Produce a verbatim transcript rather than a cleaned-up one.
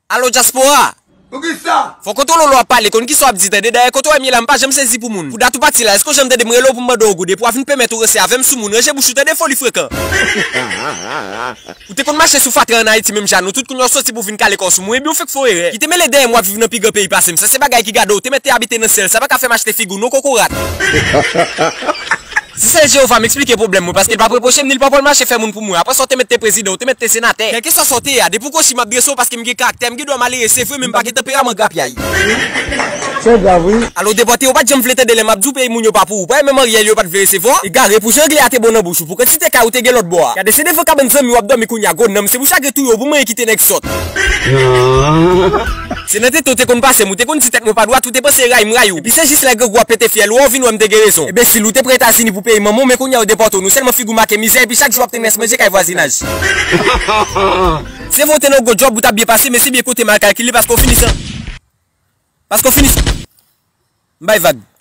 Alo, dyaspora! Poukisa? Fò w kontwole w lè w ap pale, konn kisa w ap di, tande. Dayè, kote w wè m ye la, m pa janm sezi pou moun. Pou dat ou pati la, èske w janm tande m rele w pou m mande w yon goud, epi w ap vin pèmèt ou ranse avè m sou moun, ranje bouch ou, tande, foli frekan. Ou te konn mache sou fatra ann Ayiti menm jan nou tout, kounye a w soti pou w vin kale kò w sou mwen, ebyen w fèk fè yon erè. Kite mele dèyè m, w ap viv nan pi gran peyi pase m. Sa se bagay ki gade w, ou te mèt te abite nan syèl, sa pa ka fè m achte figi w non, kokorat. Si se Jewova, m eksplike pwoblèm mwen, paske l p ap repwoche m, ni l pa pral mache fè moun pou mwen. Apre sa, w te mèt te prezidan, w te mèt te senatè. Kèlkeswa sa w te ye a, depi w kochi, m ap drese w paske m gen karaktè, m gen dwa malere, se vre, men m pa gen tanperaman grapyay. Se grav, wi. Alo, depòte, ou pa t janm vle tande lè m ap di w peyi moun yo pa pou ou. Pa menm Ariel yo pa t vle resevwa w. Egare, pou jan anglè a te bon nan bouch ou, pou kantite kay ou te gen lòt bò a. Gade, se devan kabann zanmi w ap dòmi kounye a, gwo nanm. Se pou sa yo touye w, pou manyen kite nèg sòt. Se nan tete w te konn pase m, ou te konn di tèt mwen pa dwat, ou te panse ray m ray ou. Epi se jis lè grangou ap pete fyèl ou, ou vin wè m te gen rezon. Enbensil, ou te pran Etazini pou peyi manman w, men kounye a yo depòte w. Nou sèlman figi w make mizè, epi chak jou w ap te nès manje kay vwazinaj. Se vre w te nan yon gwo djòb, ou t ap byen pase, men se byen kote mal kalkile, paske w fini san, paske w fini san, m bay vag.